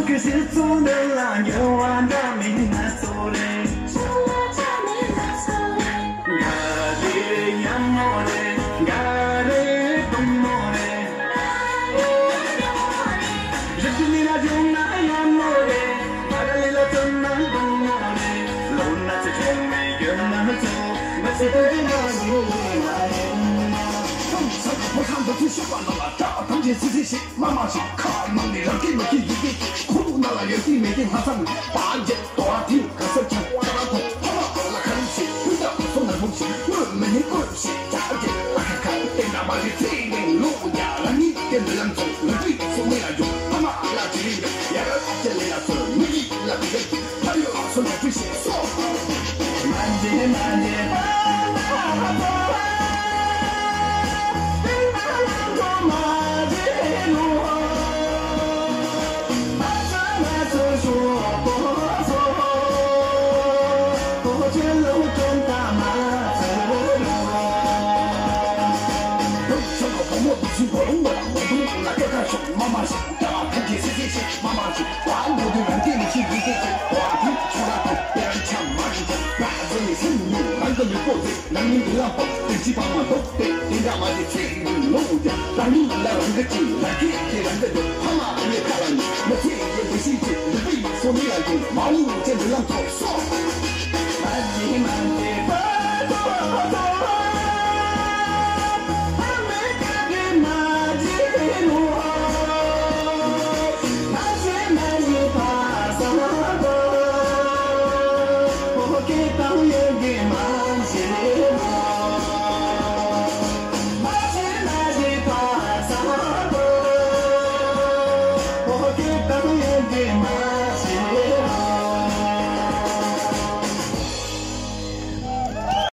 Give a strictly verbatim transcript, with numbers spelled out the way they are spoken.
ཀུ་ཤུ་ཚོ་འདི་ལ་འགྱུར་བ་འདྲ་མིན་ན་ཚོ་རེད། འགའ་རེ་ཡག་མོ་རེད། འགའ་རེ་སྡུག་མོ་རེད། རིགས་ཀྱི་ལས་ལ་བྱུང་ན་ཡག་མོ་རེད། ཕ་ག་ལས་ལ་བརྩོན་ན་སྡུག་མོ་རེད། ལོ་ན་ཚོད་ཆུང་བའི་རྒྱུ་ནོར་ཚོ་མི་སྲིད་དུ་འདི་མ་ཡིན་ལ་ཡིན། ཁམས་བཟང་གི་ཕོ་བྲང་དུ་ཚུད་ཤོག་པ་ནང་ལ་དགྲ་ཐམས་ཅད་སྲིད་རྩེ་ཞིག་མ་མ་ཞིག་ཁ་ནང་ནས་རང་སྐད་མི་སྐད་ཡི་གེ་ཅིག་ཁོ་ཐུག་ནང་ལ་ཡོད་དེ་མེད་དེ་ལྷག་བསམ་པ་འགྱེད་དོ་ར་དེ་ག་སར་ཀྱང་ཁ་ར་ཐོག་ཕ་མ་ལ་ཁ་རིམ་ཞིག་ཀུན་བཏགས་སོ་ན་ཐུག་ཞིག་དངོས་མི་ཉིད་བཀོད་ཞིག་བྱ་རྒྱལ་ཨ་ཁ་ཁ་བསྟན་ན་མ་རེད་ཚེ་རིང་ལོ་ཡ་རང་ཉིད་བསྟན་པའི་ལམ་ཚོགས་ལ་དུས་སུ་མི་ལ་འཇུག་ཕ་མ་ལ་དྲིན་ལན་འཇལ་ཡ་རབས་ཅན་ལས་ལ་སོན་མི་ཡིད་ལ་དུས་ལ་དུས་ཕ་ཡུལ་སོ་ན་དུས་ཤིག་སོ།